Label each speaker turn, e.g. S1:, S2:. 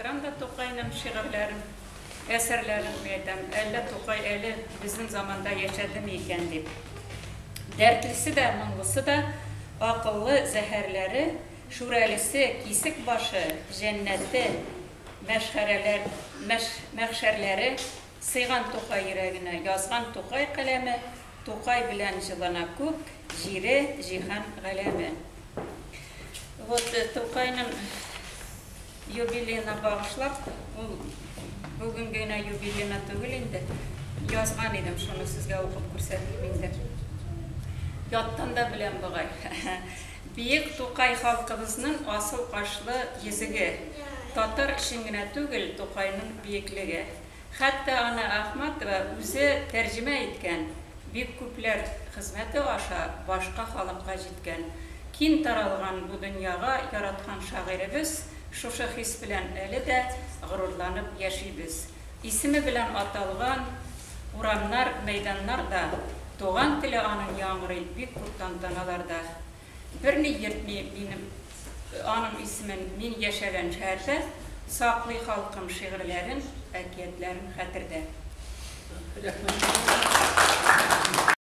S1: утырам да Тукайның шигырьләрен, әсәрләрен, мин әйтәм, әллә Тукай әле безнең заманда яшәдеме икән дип. Дәртлесе дә, моңлысы да, акыллы, зәһәрләре, шүрәлесе, кисек башы, җәннәте, мәшхәрәләр, мәш, мәхшәрләре сыйган Тукай йөрәгенә, язган Тукай каләме, Тукай белән җылына күк, җире, җиһан галәме. Вот Тукайның юбилеена багышлап, ул бүгенге генә юбилеена түгел инде, язган идем, шуны сезгә укып күрсәтим инде. Яттан да беләм бугай. Биек Тукай халкыбызның асыл кашлы йөзеге. Татар өчен генә түгел Тукайның биеклеге. Хәтта аны Ахматова үзе тәрҗемә иткән, бик күпләр хезмәте аша башка халыкка җиткән. Кин таралган бу дөньяга яраткан шагыйребез, шушы хис белән әле дә горурланып яшибез. Исеме белән аталган урамнар, мәйданнар да, туган теле аның яңгырый бик күп тантаналарда. Берни йөртми минем аның исемен мин яшәгән шәһәрдә, саклый халкым шигырьләрен, әкиятләрен хәтердә.
S2: Рәхмәт.